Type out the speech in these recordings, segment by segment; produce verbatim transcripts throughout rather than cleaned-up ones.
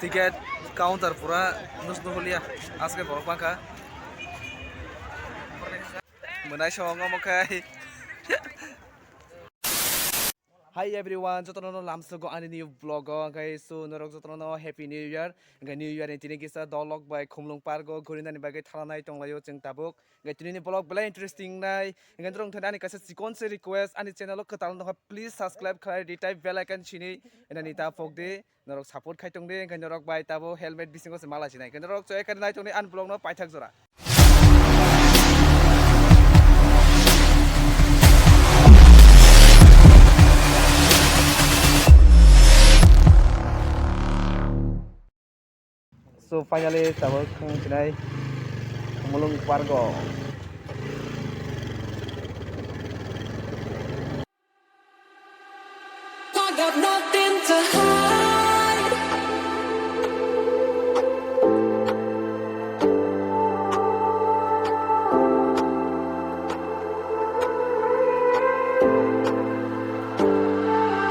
Ticket counter pura nus nuhulia, aske borok bangkha. Mwnai song omo khai. Hi everyone, jotono no lamsogo ani new vlog o, hwnkhe so norok jotono no happy new year. Hwnkhe new year ni tini kisa dolok bai Khumulwng park o gurinani bagwi thalanai tonglaio chwng tabuk. Hwnkhe tini ni vlog belai interesting nai. Hwnkhe norok thani ani kaisa chikon se request, ani channel o kwtal wngkha please subscribe khlai di, tai bell icon sini nani ta pok di. Norok support khai tong di, hwnkhe norok bai tabo helmet bisingo se mala sinai. Hwnkhe norok choi khe nai tong di ani vlog no paithak jora. So finally tabuk thang sinai Mulung Pargo. I got nothing to hide.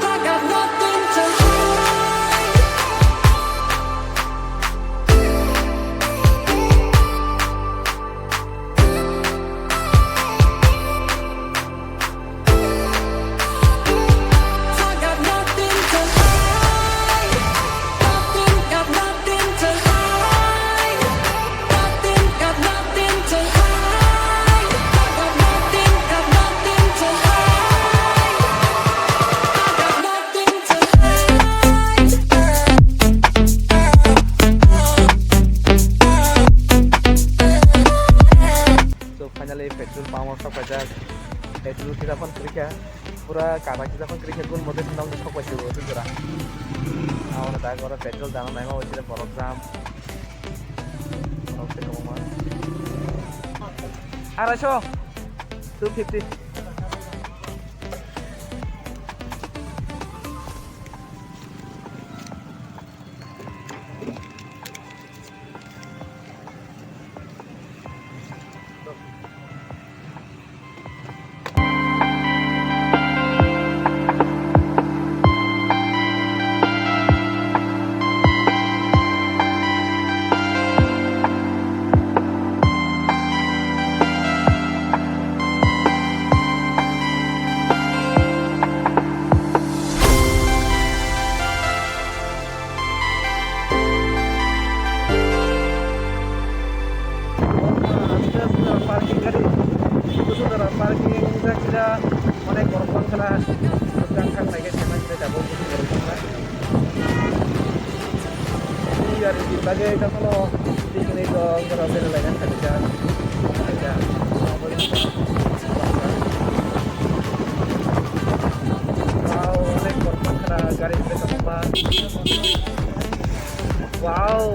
I got nothing to hide. So finally petrol pump o sok paijak. Petrol kisa phone kwrwi kha. Pura kara kisa phone kwrwi kha. Gun mote swnam sok paijak o twi jora. Abo tak oro petrol dana naima bai sile borok jam. Borok se kwbangma. Arai so. Two fifty. Parking gari, parking jak kira, onek borok bangkha na, bwkang thang nai khe sema khe tabuk borok bangkha. New Year ni bagwi tamo no picnic rok, borok bera laina thangwi jak. Wow, onek borok bangkha na, gari bai tongma. Wow.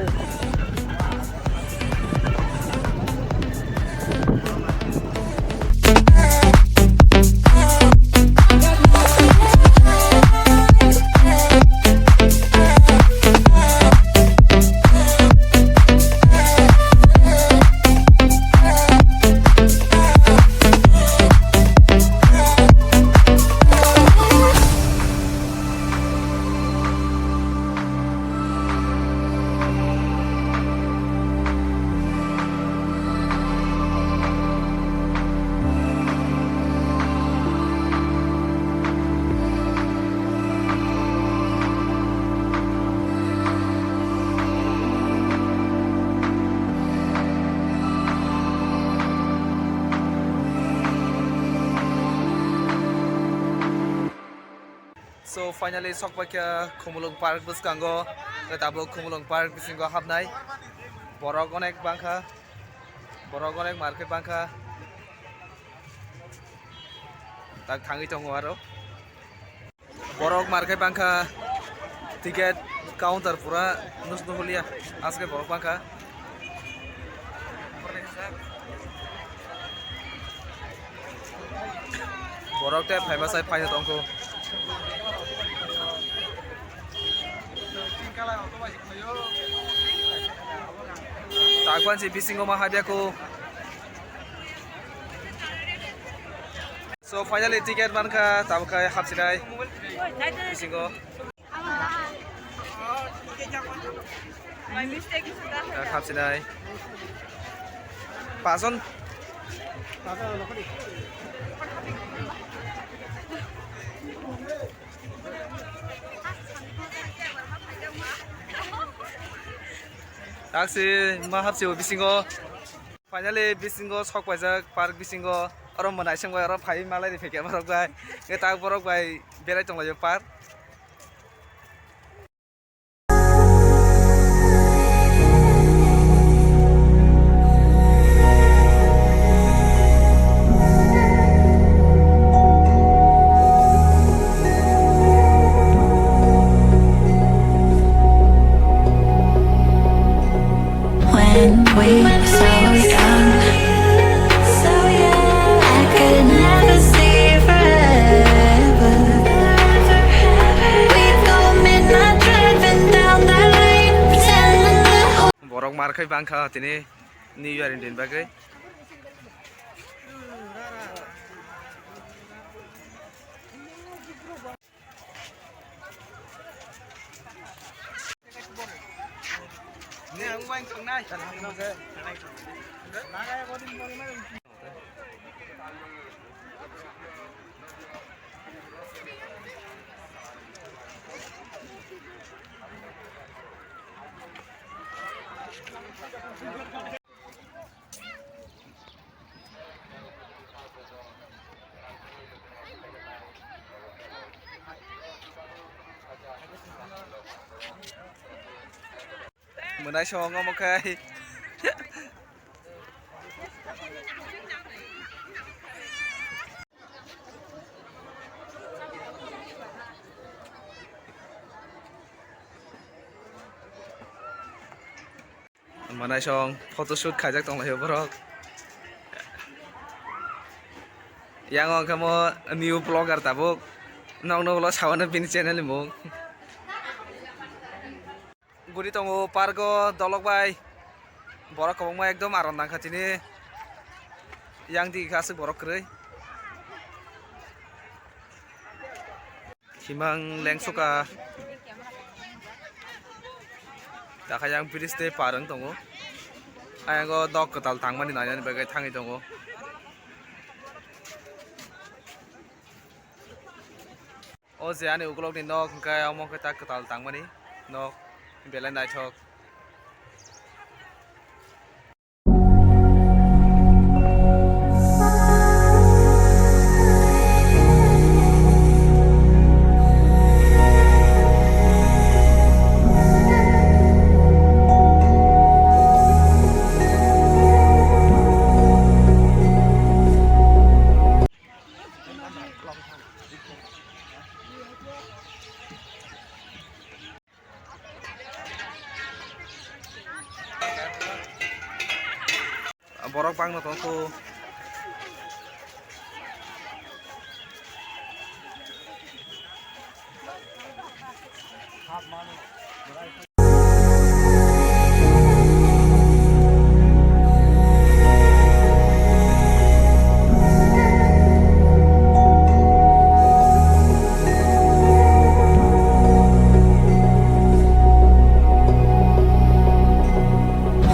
So finally sok paikha Khumulwng Park bwskango, tabuk Khumulwng Park bisingo habnai. Borok onek bangkha, borok onek market bangkha. Tak thangwi tongo aro. Borok market bangkha, ticket counter pura nus nuhulia, aske borok bangkha. Borok tei phaima sai phaina tongkho. Takwan si bisingo ma habya ko. So finally ticket mankha, tabuk khai hapsinai bisingo. Khapsinai. Pason. Taksi ma hapsi o bisingo. Finally, bisingo sok paijak, park bisingo. Oro mwnai song bai, oro phai malai ri phekya borok bai. Nge tak borok bai berai tonglaio park. When we were so young, so young, I could never stay forever. We'd go midnight driving down that lane, pretending the whole Borok mar khai bangkha tini New Year ni din bagwi. Mwnai song omo khai. Mwnai song photoshoot khaijak tonglaio borok. Yang o khe mo new vlogger tabuk. Nokno ulo sabano bini channel ni mung. Guri tongo park o dolok bai. Borok kwbangma ekdom aram nangkha tini. Yang digi khe aswk borok kwrwi. Himang lengsoka. Takha yang bridge tei par wng tongo. Ayang o nok kwtal tangmani nainani bagwi thangwi tongo. O je ani ukulokni nok hwnkhe omo khe ta kwtal tangmani nok belai naithok. Borok bangno tongkhu.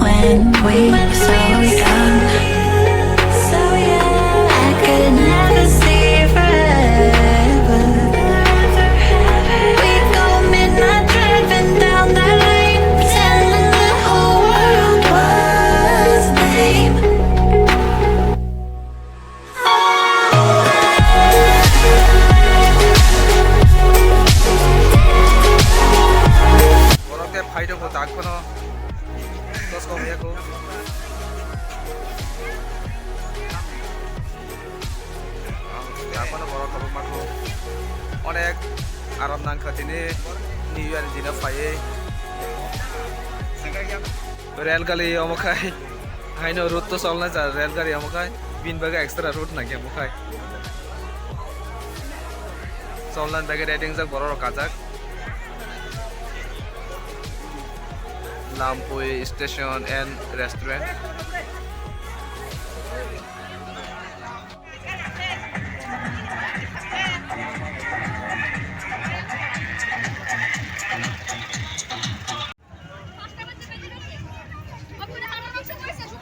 When we were so young, so young, I could never stay forever. We'd go midnight driving down that lane, pretending the whole world was lame. Borok khe phai tongo tak phano. Dos kok ya ko. Tak phano borok kobok ma ko. Onek aram nangkha tini New Year dino phaiwi. Rel gali omo khai. Haino route to cholna ja rel gari omo khai. Bini bagwi extra route nangya omo khai. Cholna bagwi ready wngjak borok rok kajak. Lampui Station and Restaurant.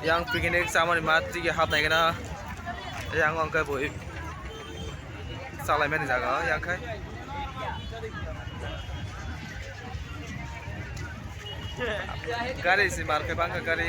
Yang picnic chamani mat tigi hapnai gana. Yang angke boi chalaimani jaga yang khe. Gari si mar khe bangkha gari.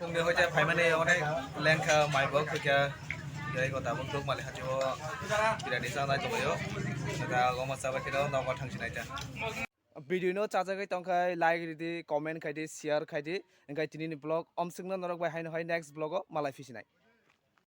Phungni hoite phaimani onek lengkha mai bo khuikha. Tei go tabuk Dukmali hatio birani chanai tonglaio. Da goma chabai kheno nogo thangsinai ta. Video no chajagwi tongkha like ridi, comment khaidi, share khaidi. Hingkhe tinini vlog omswkno norok bai haino hai next vlog o malai phisinai.